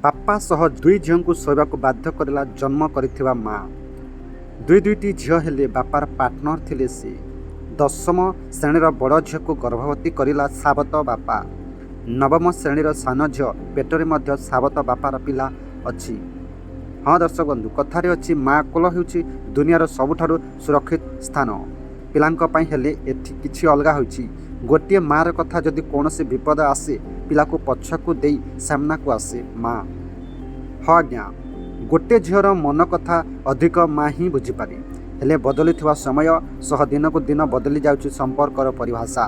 ବାପା ସହ ଦୁଇ ଝିଅଙ୍କୁ ଶୋଇବାକୁ ବାଧ୍ୟ କରିଲା ଜନ୍ମ କରିଥିବା ମା। ଦୁଇ ଦୁଇଟି ଝିଅ ହେଲେ ବାପାର ପାର୍ଟନର ଥିଲେ ସେ। ଦଶମ ଶ୍ରେଣୀର ବଡ଼ ଝିଅକୁ ଗର୍ଭବତୀ କରିଲା ସାବତ ବାପା। ନବମ ଶ୍ରେଣୀର ସାନ ଝିଅ ପେଟରେ ମଧ୍ୟ ସାବତ ବାପାର ପିଲା ଅଛି। ହଁ ଦର୍ଶକ ବନ୍ଧୁ, କଥାରେ ଅଛି, ମା କୋଳ ହେଉଛି ଦୁନିଆର ସବୁଠାରୁ ସୁରକ୍ଷିତ ସ୍ଥାନ ପିଲାଙ୍କ ପାଇଁ। ହେଲେ ଏଠି କିଛି ଅଲଗା ହୋଇଛି। ଗୋଟିଏ ମାଆର କଥା, ଯଦି କୌଣସି ବିପଦ ଆସେ, ପିଲାକୁ ପଛକୁ ଦେଇ ସାମ୍ନାକୁ ଆସେ ମା। ହଁ ଆଜ୍ଞା, ଗୋଟେ ଝିଅର ମନ କଥା ଅଧିକ ମା ହିଁ ବୁଝିପାରେ। ହେଲେ ବଦଳିଥିବା ସମୟ ସହ ଦିନକୁ ଦିନ ବଦଳି ଯାଉଛି ସମ୍ପର୍କର ପରିଭାଷା।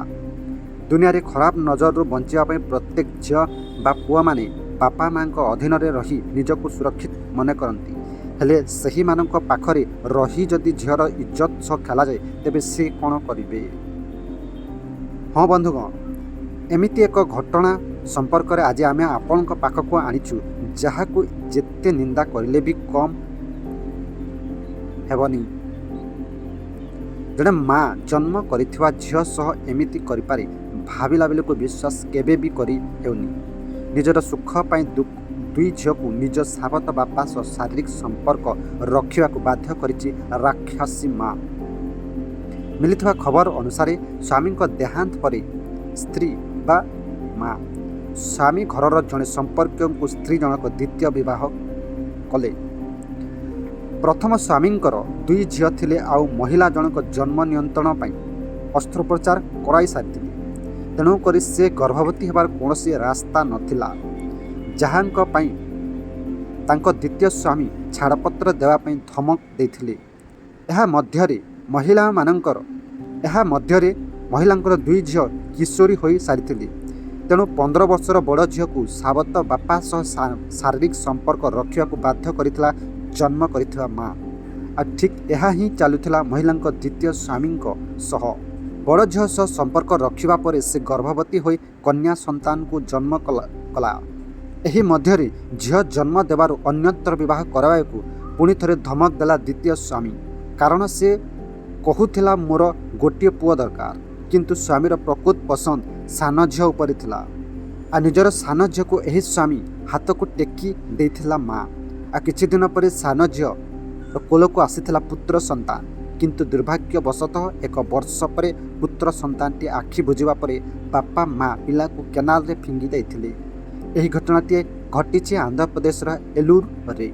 ଦୁନିଆରେ ଖରାପ ନଜରରୁ ବଞ୍ଚିବା ପାଇଁ ପ୍ରତ୍ୟେକ ଝିଅ ବା ପୁଅମାନେ ବାପା ମାଆଙ୍କ ଅଧୀନରେ ରହି ନିଜକୁ ସୁରକ୍ଷିତ ମନେ କରନ୍ତି। ହେଲେ ସେହିମାନଙ୍କ ପାଖରେ ରହି ଯଦି ଝିଅର ଇଜ୍ଜତ ସହ ଖେଳାଯାଏ, ତେବେ ସେ କ'ଣ କରିବେ? ହଁ ବନ୍ଧୁଗଣ, ଏମିତି ଏକ ଘଟଣା ସମ୍ପର୍କରେ ଆଜି ଆମେ ଆପଣଙ୍କ ପାଖକୁ ଆଣିଛୁ, ଯାହାକୁ ଯେତେ ନିନ୍ଦା କରିଲେ ବି କମ୍ ହେବନି। ଜଣେ ମା ଜନ୍ମ କରିଥିବା ଝିଅ ସହ ଏମିତି କରିପାରେ, ଭାବିଲା ବେଳକୁ ବିଶ୍ୱାସ କେବେ ବି କରି ହେଉନି। ନିଜର ସୁଖ ପାଇଁ ଦୁଇ ଝିଅକୁ ନିଜ ସାବତ ବାପା ସହ ଶାରୀରିକ ସମ୍ପର୍କ ରଖିବାକୁ ବାଧ୍ୟ କରିଛି ରାକ୍ଷସୀ ମା। ମିଳିଥିବା ଖବର ଅନୁସାରେ, ସ୍ୱାମୀଙ୍କ ଦେହାନ୍ତ ପରେ ସ୍ତ୍ରୀ ବା ମା ସ୍ୱାମୀ ଘରର ଜଣେ ସମ୍ପର୍କୀୟଙ୍କୁ ସ୍ତ୍ରୀ ଜଣକ ଦ୍ୱିତୀୟ ବିବାହ କଲେ। ପ୍ରଥମ ସ୍ୱାମୀଙ୍କର ଦୁଇ ଝିଅ ଥିଲେ ଆଉ ମହିଳା ଜଣକ ଜନ୍ମ ନିୟନ୍ତ୍ରଣ ପାଇଁ ଅସ୍ତ୍ରୋପଚାର କରାଇ ସାରିଥିଲେ। ତେଣୁକରି ସେ ଗର୍ଭବତୀ ହେବାର କୌଣସି ରାସ୍ତା ନଥିଲା, ଯାହାଙ୍କ ପାଇଁ ତାଙ୍କ ଦ୍ୱିତୀୟ ସ୍ୱାମୀ ଛାଡ଼ପତ୍ର ଦେବା ପାଇଁ ଧମକ ଦେଇଥିଲେ। ଏହା ମଧ୍ୟରେ ମହିଳାଙ୍କର ଦୁଇ ଝିଅ କିଶୋରୀ ହୋଇ ସାରିଥିଲେ। ତେଣୁ 15 ବର୍ଷର ବଡ଼ ଝିଅକୁ ସାବତ ବାପା ସହ ଶାରୀରିକ ସମ୍ପର୍କ ରଖିବାକୁ ବାଧ୍ୟ କରିଥିଲା ଜନ୍ମ କରିଥିବା ମା। ଆଉ ଠିକ୍ ଏହା ହିଁ ଚାଲୁଥିଲା ମହିଳାଙ୍କ ଦ୍ୱିତୀୟ ସ୍ୱାମୀଙ୍କ ସହ। ବଡ଼ ଝିଅ ସହ ସମ୍ପର୍କ ରଖିବା ପରେ ସେ ଗର୍ଭବତୀ ହୋଇ କନ୍ୟା ସନ୍ତାନକୁ ଜନ୍ମ କଲା। ଏହି ମଧ୍ୟରେ ଝିଅ ଜନ୍ମ ଦେବାରୁ ଅନ୍ୟତ୍ର ବିବାହ କରାଇବାକୁ ପୁଣି ଥରେ ଧମକ ଦେଲା ଦ୍ୱିତୀୟ ସ୍ୱାମୀ। କାରଣ ସେ କହୁଥିଲା, ମୋର ଗୋଟିଏ ପୁଅ ଦରକାର। କିନ୍ତୁ ସ୍ୱାମୀର ପ୍ରକୃତ ପସନ୍ଦ ସାନ ଝିଅ ଉପରେ ଥିଲା। ଆଉ ନିଜର ସାନ ଝିଅକୁ ଏହି ସ୍ୱାମୀ ହାତକୁ ଟେକି ଦେଇଥିଲା ମା। ଆଉ କିଛି ଦିନ ପରେ ସାନ ଝିଅ କୋଲକୁ ଆସିଥିଲା ପୁତ୍ର ସନ୍ତାନ। କିନ୍ତୁ ଦୁର୍ଭାଗ୍ୟବଶତଃ ଏକ ବର୍ଷ ପରେ ପୁତ୍ର ସନ୍ତାନଟି ଆଖି ବୁଜିବା ପରେ ବାପା ମା ପିଲାକୁ କେନାଲରେ ଫିଙ୍ଗି ଦେଇଥିଲେ। ଏହି ଘଟଣାଟି ଘଟିଛି ଆନ୍ଧ୍ରପ୍ରଦେଶର ଏଲୁରରେ।